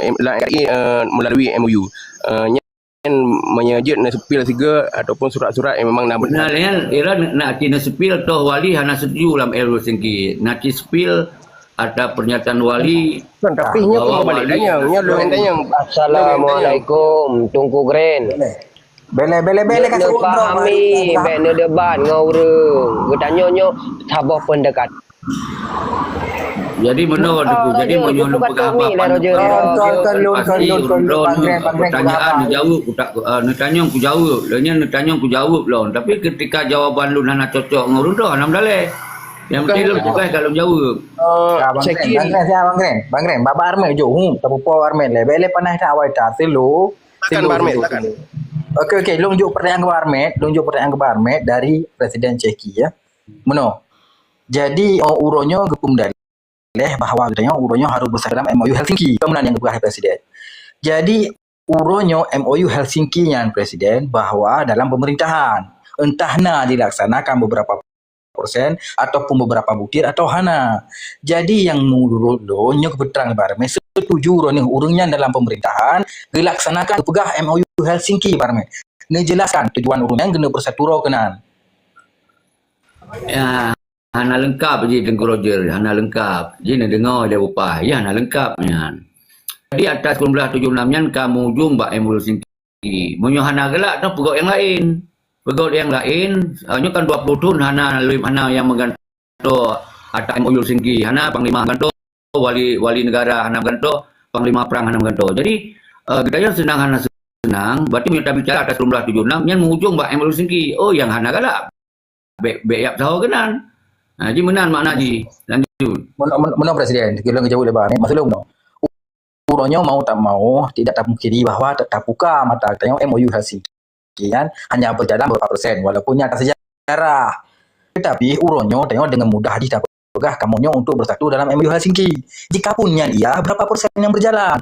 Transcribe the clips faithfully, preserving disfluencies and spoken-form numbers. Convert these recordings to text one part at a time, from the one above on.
em, lam N K R I, eh, melalui M O U. Eh, nyan meunyoe jeuet neusipil sigoe ataupun surat-surat yang memang na. Nah, nyan, ira na, na, na sipil toh wali hana setuju lam L O Singki. Na sipil ada pernyataan wali. Kan, tapi nyoe bahwa pun balik wali tanya, nyoe lôn tanya. Assalamualaikum, Teungku Grand. Boleh. Bele, bele, bele. Neu-, neupahami, bèk neudebat ngon ureueng. Geutanyoe nyoe saboh pendekat. Jadi, meunoe, Teungku. Jadi, meunyoe lôn peugah haba, pasti ureueng droe neujaweueb, kutak, eh, neutanyong kujaweueb. Lôn nyan neutanyong kujaweueb lôn. Tapi, ketika jawaban lôn hana cocok ngon ureueng droe, hana meudaleh. Nyang penting lôn tugaih ka lôn jaweueb. Bang Grand, Bang Grand, Bang Grand, Bang Grand, Baba Armet jok, hu, tapeupo Armet lé. Bèk lé panas that awai that, silu. Silakan, Bang Armet, silakan. Oke, oke, lôn jok pertanyaan keu Bang Armet, lôn jok pertanyaan keu Bang Armet dari Presiden Cheki, ya. Meunoe. Jadi, uroe nyoe geupeumeudaléh bahwa geutanyoe uroe nyoe harôh beusatu dalam M O U Helsinki. Keumeunang nyang geupeugah Presiden. Jadi, uroe nyoe M O U Helsinki nyan, Presiden, bahwa dalam pemerintahan, entah na dilaksanakan beberapa persen ataupun beberapa butir atau hana. Jadi, nyang meunurot lôn, nyoe keubeutrang Bang Armet, setuju droeneuh ureueng nyan dalam pemerintahan, geuilaksanakan geupeugah M O U Helsinki, Bang Armet. Neujelaskan tujuan ureueng nyan keuneuk beusatu droe keunan. Ya, hana leungkap jih Teungku Roger, hana leungkap. Jih neudeungoe lé upah, ya hana leungkap nyan. Jadi atas sikureueng blaih tujoh nam nyan ka meujông bak M O U Helsinki. Meunyoe hana galak, nyoe peugöt nyang laén. Peugöt nyang laén, ah, nyoe kan dua ploh thôn hana lé, hana nyang meugantoe atas M O U Helsinki, hana panglima meugantoe, wali, wali negara hana meugantoe, panglima prang hana meugantoe. Jadi, eh, geutanyoe seunang hana seunang, berarti meunyoe tabicara atas sikureueng blaih tujoh nam, nyan meujông bak M O U Helsinki. Oh, nyang hana galak. Bèk, bèk yab sahoe keunan. Ha, jih meunan makna jih. Lanjut. Meunoe, meunoe, meunoe Presiden, lôn geujaweueb lé Bang Armet, maksud lôn meunoe. Uroe nyoe mau tak mau, tidak tapungkiri bahwa ta-, tabuka mata geutanyoe M O U Helsinki nyan hanya berjalan beberapa persen, walaupun nyan atas sejarah. Tetapi uroe nyoe tanyoe dengan mudah jih tapeugah kamoe nyoe untuk bersatu dalam M O U Helsinki. Jikapun nyan iya, berapa persen yang berjalan?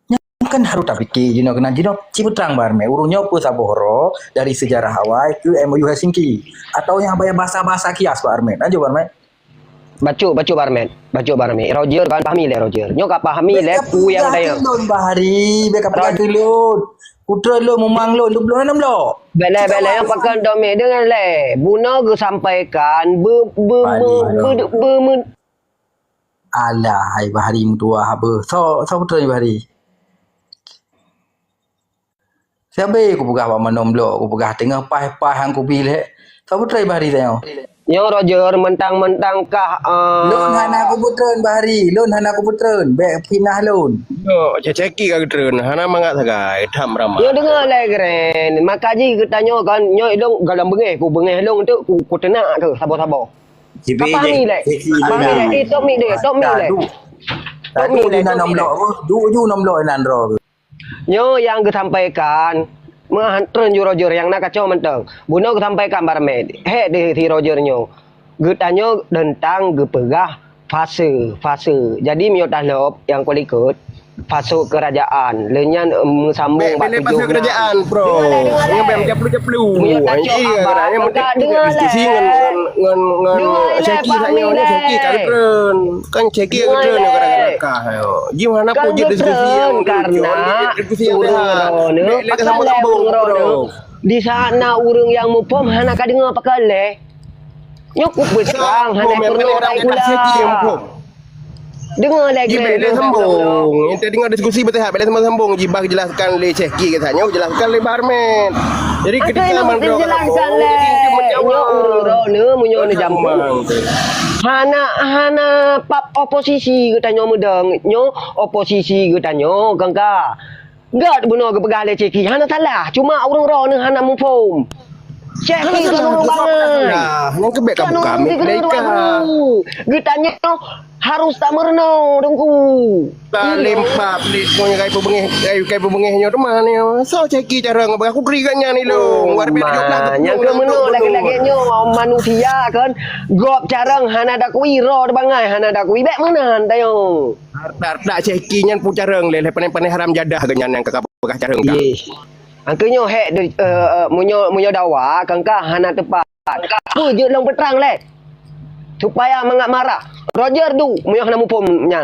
Nyan kan harôh tapike jinoe keunan jinoe. Ci peue trang Bang Armet, ureueng nyoe peue saboh uroe dari sejarah awai keu M O U Helsinki. Atau nyang bahasa-bahasa kias Bang Armet. Lanjut Bang Armet. Bacut, bacut Bang Armet. Bacut Bang Armet. Roger kan pahami lé Roger. Nyoe ka pahami lé peue nyang tayang. Lôn Bahri, bèk ka peugah keu lôn. Putra lôn, mumang lôn, dua ploh enam lôn. Bèk lé, bèk lé, nyang pakon Domik deungon lé. Bunoe geusampaikan be-, be-, be-, be-, be-, Alah, hai Bahri meutuwah beuh. Soe, soe putra Bahri? Sabe kupeugah bak Manom Blok, kupeugah teungoh paih-paih han kubi lé. Soe putra Bahri tanyoe? Nyoe Roger mentang-mentang kah, eh, Lôn hana kupeutreun Bahri, lôn hana kupeutreun. Bèk fitnah lôn. Nyoe, cacaki ka geutreun, hana mangat sagai, tham ramah. Nyoe deungoe lé Gren, maka jih geutanyoe kan, nyoe lôn galom beungéh, ku beungéh lôn tu, ku, kuteunak keu saboh-saboh. Pahami lé. Pahami lé. Eh, top mic deh, top mic lé. Top mic lé, top mic lé. Duek ju nom lok inan droe. Nyoe nyang geusampaikan, meuhan treun ju Roger nyang na kacau mantong. Bunoe geusampaikan Bang Armet. Hék deh si Roger nyoe. Geutanyoe teuntang geupeugah fase, fase. Jadi meunyoe tahlop nyang kulikot, Pasok keurajaan. Lheueh nyan, eh, meusambong bak tujoh belas. Pasok keurajaan, bro. Dengar lé, dengar lé. Nyang bèk japlu-japlu. Meunyoe tacok abang, meukat dengar lé. Diskusi ngon, ngon, ngon, ngon Syaki saat nyoe, Syaki ka geutreun. Kan Syaki ka geutreun gara-gara kah, yo. Jih hana pun jeuet diskusi nyang lucu. Diskusi nyang sehat. Bèk lé ka sambung-sambung, bro. Di saat na ureueng nyang muphom hana ka deungoe pakon lé. Nyoe kupeutrang hana peureulèe rangkula. Deungoe lagèe nyoe. Bèk lé sambong. Ente deungoe diskusi beuteuhat, bèk lé sambong-sambong. Jibah jelaskan lé Syekh Ki keu tanyoe, jelaskan lé Barmet. Jadi ketika mandro jelaskan lé nyoe ureueng droeneuh meunyoe neujampeu. Hana, hana pap oposisi geutanyoe meudong. Nyoe oposisi geutanyoe gangga. Gèt bunoe geupeugah lé Syekh Ki, hana salah, cuma ureueng droeneuh hana muphom. Syekh Ki keuneuk bangai. Nyang keubit ka buka mic mereka. Geutanyoe harus tameurunoe, Teungku. Ka limpa pelik nyoe kai peubeungéh, kai, kai peubeungéh nyoe teuma nyoe. Soe Syekh Ki cara ngon aku bri geuh nyan ilong. Luar biasa tujuh belas. Nyang keumeunang lagèe-lagèe nyoe manusia kan, gob carông hana dakui, droe teubangai hana dakui. Bèk meunan tanyoe. Arta-arta Syekh Ki nyan pun carông lé, lé panéh-panéh haram jadah geuh nyan nyang ka peugah carông ka. Yeh. Angkeu nyoe hék de, eh, eh, meunyoe, meunyoe dawa, kangka hana teupat. Peue jeuet lôn peutrang lé? Supaya mangat marah. Roger du, meunyoe hana muphom nyan.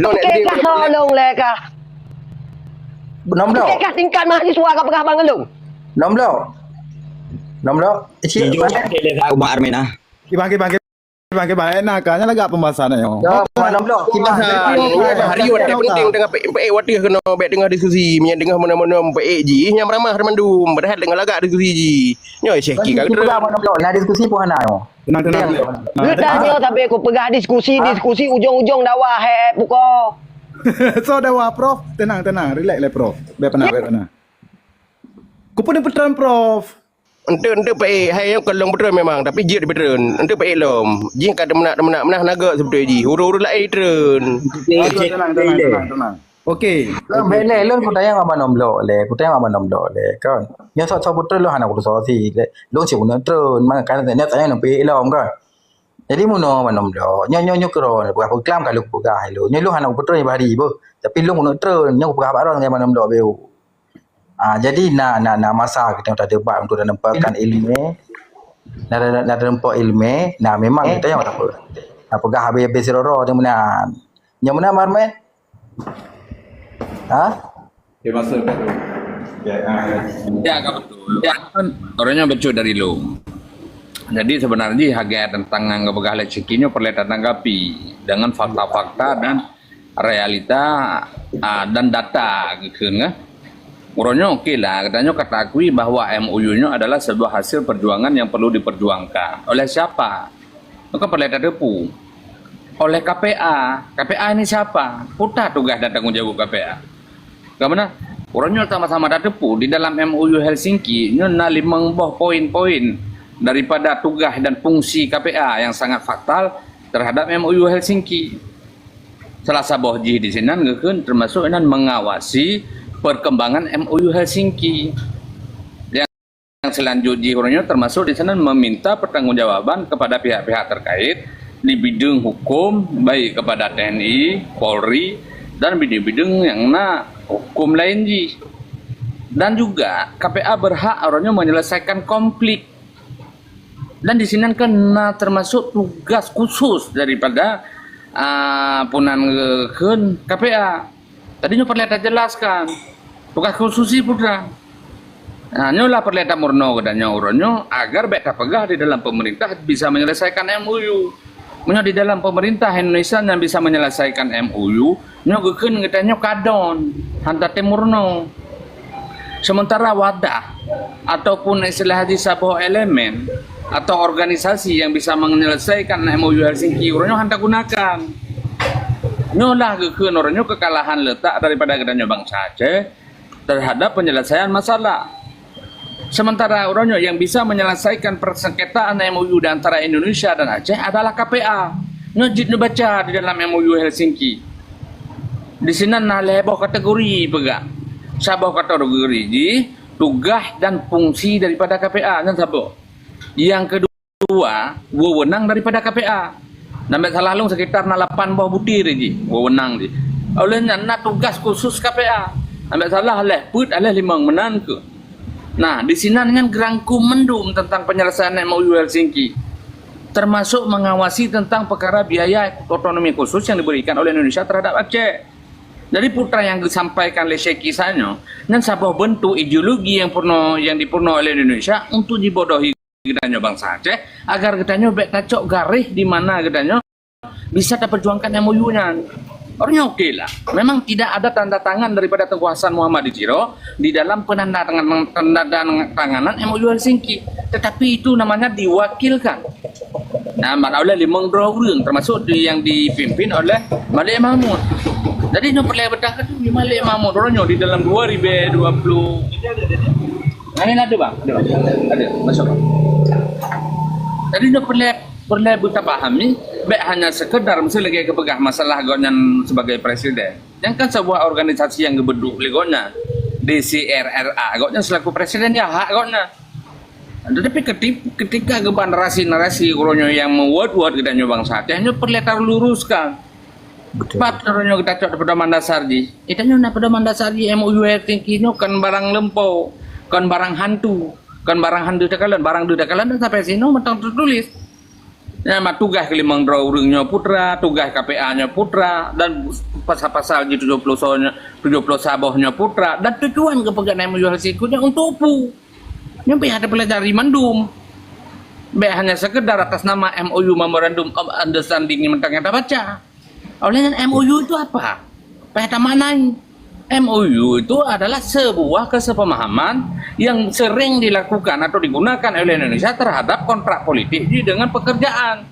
Lôn Oke kah, tolong le kah. Nombor. Oke kah tingkat mahasiswa ka peugah bang lôn. Nombor. Nombor. Icik. Kiban, kiban, kiban, kiban. Eh, nak, kan lagak pembahasan nyoe. Ya, nombor. Kiban. Hari ini penting tengah pe-, pe-, waktu kena baik tengah diskusi, menyang tengah mana-mana pe-, ji, nyang ramah mandum, padahal tengah lagak diskusi ji. Nyoe Syekh Ki ka. Nah, diskusi pun hana nyoe. Tenang, tenang. Geutanyoe tapi ku peugah diskusi, diskusi ujong-ujong dawa, he, he, puko. So dawa, Prof. Tenang, tenang. Relax le, Prof. Biar tenang, biar tenang. Ku pun peutron, Prof. Ente, ente paék, hai nyang kalon peutron memang, tapi jeuet peutron. Ente paék lom. Jih ka teumenak-teumenak, meunah naga sibeutôi jih. Ureueng-ureueng laén treun. Okey, tenang, tenang, tenang, tenang. Okey. Lôn bèk lé, lôn kutanyong abang Nom Blok lé, kutanyong abang Nom Blok lé, kan. Nyoe sok-sok peutron lôn hana kutusoe si lé. Lôn si bunoe treun, makanya tanya nang piek lom, kan. Jadi bunoe abang Nom Blok, nyoe, nyoe, nyoe keudroe, peugah peuklam ka lôn peugah lôn. Nyoe lôn hana kupeutron bak hari beuh. Tapi lôn bunoe treun, nyoe kupeugah bak droe ngon abang Nom Blok beu. Ah, jadi na, na, na masa kita tadebat untuk taneumpakkan ilmu. Na, na, na taneumpok ilmu, na memang kita nyang tak apa. Na peugah habéh-habéh sidroe-droe tu meunan. Nyang meunan, Marmen? Ha? Okey, masa betul. Ya, ah. Ya, ka betul. Ya, kan, orangnya betul dari lu. Jadi, sebenarnya haga tentang ngan geupeugah lé Syekh Ki nyoe peureulée tatanggapi dengan fakta-fakta dan realita, ah, dan data, gitu, kan. Uroe nyoe, okey lah, geutanyoe ka taakui bahwa M O U nyoe adalah sebuah hasil perjuangan yang perlu diperjuangkan. Oleh siapa? Maka peureulée tateupeue. Oleh K P A. K P A ini siapa? Peue tugas dan tanggung jaweueb K P A? Ka meunan, uroe nyoe sama-sama tateupeue di dalam M O U Helsinki nyoe na limong boh poin-poin daripada tugas dan fungsi K P A yang sangat fatal terhadap M O U Helsinki. Salah saboh jih di sinan geukheun termasuk inan mengawasi perkembangan M O U Helsinki. Yang selanjut jih uroe nyoe termasuk di sinan meminta pertanggungjawaban kepada pihak-pihak terkait di bidang hukum, baik kepada T N I, Polri, dan bidang-bidang yang na hukum lain jih. Dan juga K P A berhak uroe nyoe menyelesaikan konflik. Dan di sinan kan na termasuk tugas khusus daripada, ah, punan geukheun K P A. Tadi nyoe peureulée tajelaskan. Tugas khusus si putra. Nah, nyoe lah peureulée tameurunoe geutanyoe uroe nyoe agar bék tapeugah di dalam pemerintah bisa menyelesaikan M O U. Meunyoe di dalam pemerintah Indonesia nyang bisa menyelesaikan M O U, nyoe geukheun geutanyoe kadon, han tatem meurunoe. Sementara wadah ataupun istilah jih saboh elemen atau organisasi yang bisa menyelesaikan M O U Helsinki uroe nyoe han tagunakan. Nyoe lah geukheun uroe nyoe kekalahan letak daripada geutanyoe bansa Aceh terhadap penyelesaian masalah. Sementara uroe nyoe yang bisa menyelesaikan persengketaan M O U di antara Indonesia dan Aceh adalah K P A. Nyoe jeuet neubaca di dalam M O U Helsinki. Di sinan na lhée boh kategori peugah. Saboh kategori jih tugas dan fungsi daripada K P A, nyan saboh. Yang kedua, wewenang daripada K P A. Nambet salah lôn sekitar na lapan boh butir jih wewenang jih. Oleh nyan na tugas khusus K P A. Nambet salah lhée peuet, lhée limong meunan keuh. Nah, di sinan nyan geurangkum mandum tentang penyelesaian M O U Helsinki, termasuk mengawasi tentang perkara biaya otonomi khusus yang diberikan oleh Indonesia terhadap Aceh. Jadi putra yang disampaikan oleh Syekh Ki nyoe, nyan saboh bentuk ideologi yang peurunoe, yang dipeurunoe oleh Indonesia untuk jibodohi geutanyoe bansa Aceh, agar geutanyoe bék tacok garéh di mana geutanyoe bisa taperjuangkan M O U nyan. Orang nyoe oke lah. Memang tidak ada tanda tangan daripada Teungku Hasan Muhammad di Tiro di dalam penandatangan-, penandatanganan M O U Helsinki. Tetapi itu namanya diwakilkan. Nah, mat oleh limong droe ureuëng, termasuk di, yang dipimpin oleh Malik Mahmud. Jadi nyoe peureulée beutah keu Malik Mahmud orang nyoe di dalam dua ribu dua puluh. Nah, ini ada bang, ada, ada, masuk. Jadi nyoe peureulée, peureulée beutah pahami, bek hanya sekedar mesti lagi kepeugah masalah gobnyan sebagai presiden. Yang kan sebuah organisasi yang geubeuduek lé gobnyan, D C R R A, gobnyan selaku presiden ya hak gobnyan. Tetapi keti-, ketika geuba narasi-narasi uroe nyoe nyang meuwot-wot geutanyoe bansa Aceh nyoe peureulée taluruskan. Betul. Pat uroe nyoe geutacok di pedoman dasar jih. Geutanyoe na pedoman dasar jih M O U Helsinki nyoe kon barang lumpoe, kon barang hantu, kon barang han deuh takalon, barang deuh takalon dan sampai sinoe mantong teutuléh. Nyan mat tugaih keulimong droe ureuëng nyoe putra, tugaih K P A nyoe putra, dan pasal-pasal jih tujoh ploh soe nyoe, tujoh ploh saboh nyoe putra, dan tujuan geupeugah M O U Helsinki nyoe untuk peue? Nyoe pih ada pelajari mandum. Bek hanya sekedar atas nama M O U, Memorandum of Understanding, yang mentang kita baca. Oleh nyan M O U itu apa? Payah tamaknai. M O U itu adalah sebuah kesepemahaman yang sering dilakukan atau digunakan oleh Indonesia terhadap kontrak politik di, dengan pekerjaan.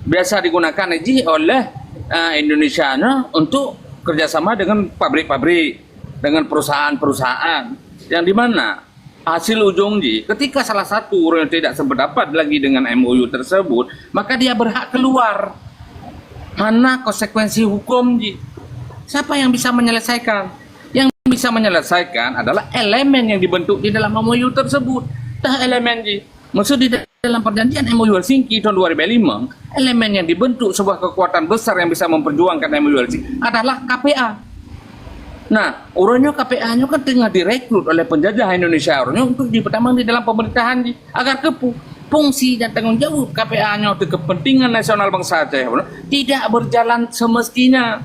Biasa digunakan jih oleh, eh, Indonesia nyoe untuk kerjasama dengan pabrik-pabrik, dengan perusahaan-perusahaan. Yang di mana hasil ujong jih, ketika salah satu orang yang tidak sependapat lagi dengan M O U tersebut, maka dia berhak keluar. Hana konsekuensi hukum jih. Siapa yang bisa menyelesaikan? Yang bisa menyelesaikan adalah elemen yang dibentuk di dalam M O U tersebut. Tah elemen jih. Maksud di dalam perjanjian M O U Helsinki tahun dua ribu lima, elemen yang dibentuk sebuah kekuatan besar yang bisa memperjuangkan M O U Helsinki adalah K P A. Nah, uroe nyoe K P A nyoe kan teungoh direkrut oleh penjajah Indonesia uroe nyoe untuk dipertamang di dalam pemerintahan jih. Agar keupeue? Fungsi dan tanggung jawab K P A nyoe untuk kepentingan nasional bangsa Aceh uroe nyoe tidak berjalan semestinya.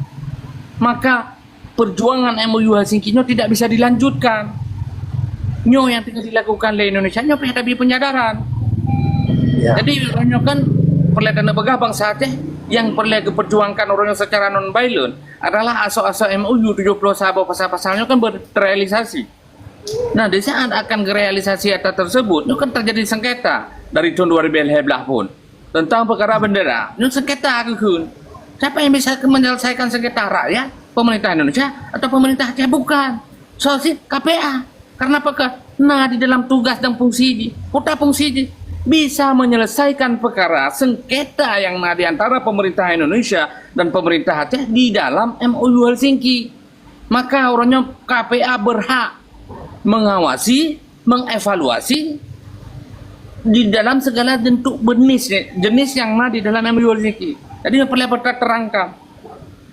Maka perjuangan M O U Helsinki nyoe tidak bisa dilanjutkan. Nyoe yang teungoh dilakukan lé Indonesia nyoe payah tabi penyadaran. Ya. Jadi uroe nyoe kan peureulée tapeugah bangsa Aceh yang peureulée geuperjuangkan uroe nyoe secara non violent adalah asoe-asoe M O U tujoh ploh saboh pasal-pasal nyoe kan berrealisasi. Nah, di saat akan gerealisasi ata tersebut, nyoe kan terjadi sengketa dari tahun dua ribu lima belas pun tentang perkara bendera. Nyoe sengketa keukeuen. Siapa yang bisa menyelesaikan sengketa, rakyat, pemerintah Indonesia, atau pemerintah Aceh? Bukan. Soal si K P A. Karena apakah? Nah, di dalam tugas dan fungsi jih, kota fungsi jih, bisa menyelesaikan perkara sengketa yang na di antara pemerintah Indonesia dan pemerintah Aceh di dalam M O U Helsinki. Maka uroe nyoe K P A berhak mengawasi, mengevaluasi di dalam segala bentuk jenis, jenis yang na di dalam M O U Helsinki. Jadi, nyoe peureulée beuterangkan.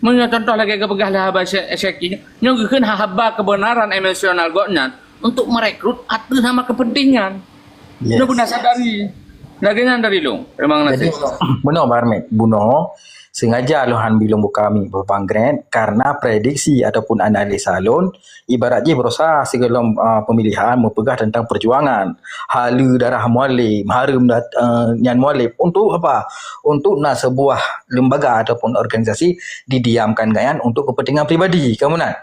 Meunyoe contoh lagée geupeugah lé haba Syekh, Syekh, nyoe geukheun haba kebenaran emosional gobnyan untuk merekrut ateueh nama kepentingan. Yes. Nyoe beuna sadari. Lagée nyan dari lôn. Terima kasih. Jadi, bunoe Bang Armet, bunoe sengaja lôn han bilong buka mic Bang Gret karena prediksi ataupun analisa lôn ibarat jih berusaha sigohlom, uh, pemilihan meupeugah tentang perjuangan. Haleue darah Mualem, hareuem dat-, uh, nyan Mualem. Untuk apa? Untuk na sebuah lembaga ataupun organisasi didiamkan gobnyan untuk kepentingan pribadi. Kamu nan?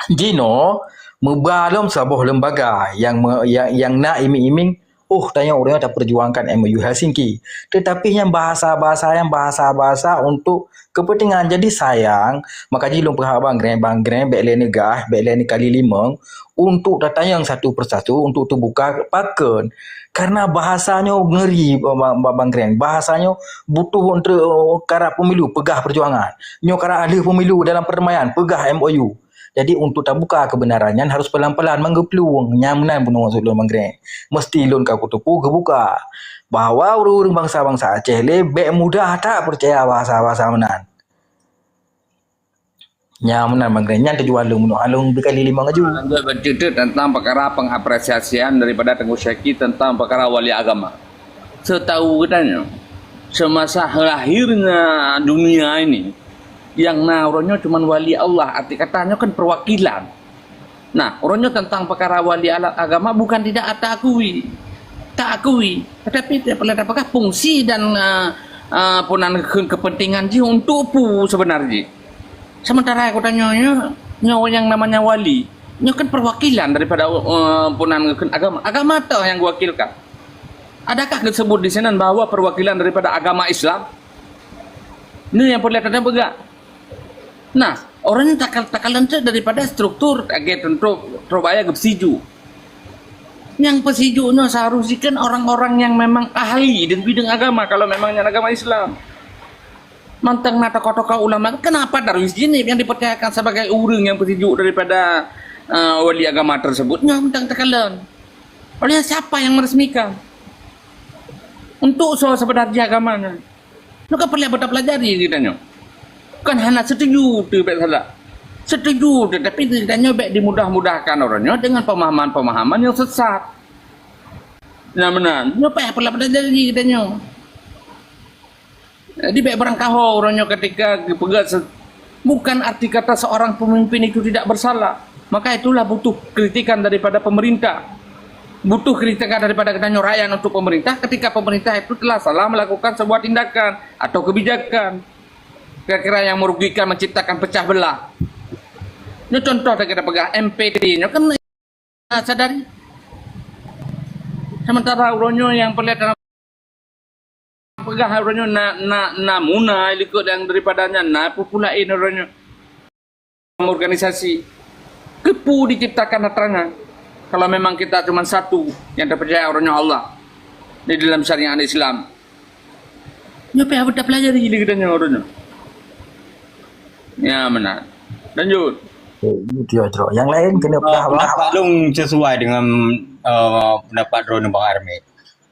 Jinoe meuba lom saboh lembaga nyang me-, nyang, nyang na iming-iming, oh, tanyoe ureuëng taperjuangkan M O U Helsinki. Tetapi nyang bahasa-bahasa, nyang bahasa-bahasa untuk kepentingan. Jadi sayang, maka jih lôn peuhah Bang Gret, Bang Gret bék lé neugaih, bék lé neukali limong untuk tatanyong satu persatu untuk teubuka pakon. Karena bahasa nyoe ngeri, Bang, Bang, Bang Gret. Bahasa nyoe butuh untuk karab pemilu, peugah perjuangan. Nyoe karab ahli pemilu dalam perdamaian, peugah M O U. Jadi, untuk tabuka kebenaran nyan harus pelan-pelan, manggeu peulueng. Nyan meunan bunoe maksud lôn Bang Gret. Mesti lôn ka kuteupeu geubuka bahwa ureuëng-ureuëng bansa-bansa Aceh lé bék mudah that peucaya bahasa-bahasa meunan. Nyan meunan Bang Gret. Nyan tujuan lôn bunoe. Lôn bri kali limong laju. Lanjut bercerita tentang perkara pengapresiasian daripada Teungku Syaki tentang perkara wali agama. Setahu geutanyoe, semasa lahirnya dunia ini, yang na uroe nyoe cuman wali Allah, arti kata nyoe kan perwakilan. Nah, uroe nyoe tentang perkara wali ala-, agama bukan tidak taakui. Taakui, tetapi tidak pernah apakah fungsi dan, uh, Ah, peunan kheun kepentingan jih untuk peue sebenar jih? Sementara aku tanya nyoe, nyoe nyang namanya wali, nyoe kan perwakilan daripada, eh, peunan kheun agama. Agama toh yang diwakilkan. Adakah disebut di sinan bahwa perwakilan daripada agama Islam? Ni yang perlu kita peugah. Nah, orang nyan takal-, takalon tu daripada struktur, lagèe contoh, trok baya geupeusijuek. Nyang peusijuek nyoe seharusnya kan orang-orang yang memang ahli di bidang agama, kalau memang nyan agama Islam. Mantong na tokoh-tokoh ulama, kenapa Darwis Jinib yang dipercayakan sebagai ureueng yang peusijuek daripada, eh, wali agama tersebut? Nyoe mantong takalon. Oleh siapa yang meresmikan? Untuk soe sebenarnya agamanya? Nyoe kan peureulèe beutapelajari geutanyoe. Bukan hana setuju teuh bèk salah. Setuju teuh, tapi geutanyoe bèk dimudah-mudahkan uroe nyoe dengan pemahaman-pemahaman yang sesat. Nah, meunan. Nyoe payah peureulèe beutapelajari geutanyoe. Jadi bèk beurangkaho uroe nyoe ketika geupeugah se-, bukan arti kata seorang pemimpin itu tidak bersalah. Maka itulah butuh kritikan daripada pemerintah. Butuh kritikan daripada geutanyoe rakyat untuk pemerintah ketika pemerintah itu telah salah melakukan sebuah tindakan atau kebijakan. Kira-kira yang merugikan, menciptakan pecah belah. Nyoe contoh dah kita peugah M P T nyoe kan sadari. Sementara uroe nyoe nyang peureulèe tapeugah uroe nyoe na, na, na muna likot nyang daripada nyan na peue-peue laén uroe nyoe. Organisasi. Keupeue diciptakan atra nyan? Kalau memang kita cuma satu yang terpercaya uroe nyoe Allah di dalam syariat Islam. Nyoe payah beutapelajari lé geutanyoe uroe nyoe. Ya, meunan. Lanjut. Oh, itu ya, Cok. Yang lain kena Eh, paham. Pendapat lôn sesuai dengan, eh, pendapat droeneuh Bang Armit.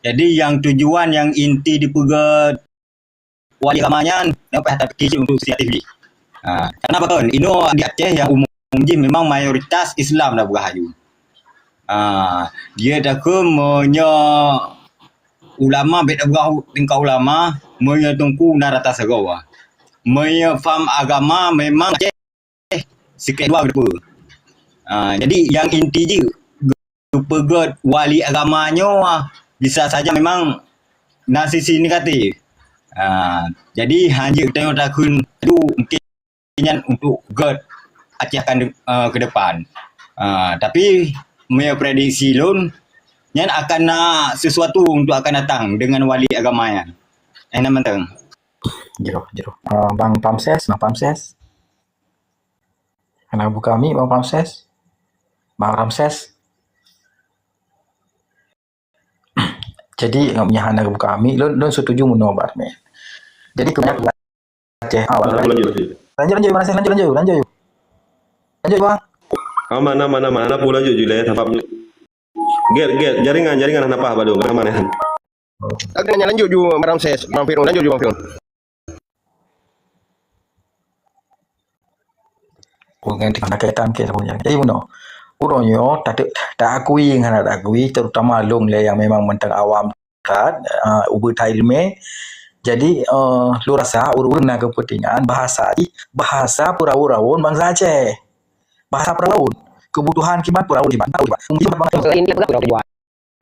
Jadi, yang tujuan, yang inti dipeugah wali agama nyan, nyoe payah tapikir cit untuk kreatif jih. Ha, karena apa kan? Inoe di Aceh yang umum jih memang mayoritas Islam dah peugah aju. Ha, dia takheun meunyoe ulama bèk tapeugah tingkat ulama, meunyoe teungku na rata sagoe. Meunyoe faham agama memang Aceh sikét dua geupeue. Ah, jadi yang inti jih geupeugèt wali agama nyoe, ah, bisa saja memang na sisi negatif. Ah, jadi hanjeuet tanyoe takheun aju mungkin nyan untuk gèt Aceh akan de-, ah, ke depan. Ah, tapi meunyoe prediksi lôn, nyan akan na sesuatu untuk akan datang dengan wali agama nyan. Eh, na mantong. Jroh, jroh. Ah, Bang Pamses, Bang Pamses. Hana buka mic, Bang Ramses? Bang Ramses? Jadi, ngon meunyo hana buka mic, lôn, lôn setuju meunoe, Bang Armit. Jadi, keubanyakan Aceh, ah, Bang Ramses. Lanjut, lanjut. Lanjut, lanjut, Bang Ramses, lanjut, lanjut, lanjut. Lanjut, Bang. Aman, aman, aman. Hana peue, lanjut ju lé, sabab gèt, gèt, jaringan, jaringan hana paih bak lôn. Aman, eh. Oke, nyan lanjut ju Bang Ramses, Bang Firman, lanjut ju Bang Firman. Oh, nyan tinggai na kaitan ke saboh nyan. Jadi, bunoe. Uroe nyoe, ta-, taakui ngon hana taakui, terutama lôn lé nyang memang mantong awam that, eh, ubit that ileumèe. Jadi, eh, lôn rasa ureueng-ureueng na keupeuntengan bahasa jih, bahasa peuraweuen-raweuen bansa Aceh. Bahasa peuraweuen. Keubutuhan kiban peuraweuen kiban. Peuraweuen kiban. Mungkin bansa India peugah peuraweuen kiban.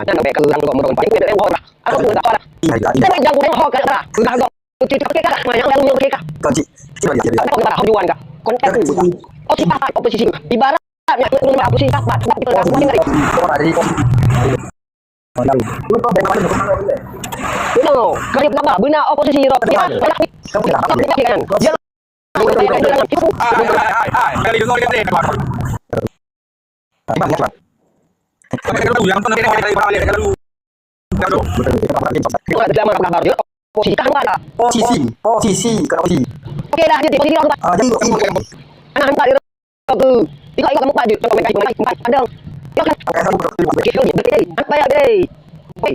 Kan bèk keu ureueng tuha meugon paih. Aku dah, aku dah. Iya, iya, iya. Kan jangan ho ka dah. Sudah go. Cuci pakai kah? Mana yang lalu yang pakai kah? Kau cik, cik balik, cik balik. Aku dah tujuan kah? Konten. Kau cik. Oposisi tapat, oposisi. Ibarat nak turun oposisi tapat. Sebab kita dah mulai. Kau hari. No, kali pertama, benar oposisi roh. Kau tidak. Kau tidak. Kau tidak. Kau tidak. Posisi, posisi, kalau posisi. Oke dah, jadi posisi. Ah, jadi posisi. Anak hantar dia ke. Tiga, tiga, empat, dia. Contoh, empat, empat, ada. Ya kan? Oke, satu, dua, tiga. Oke, oke, oke. Apa ya, oke? Oke.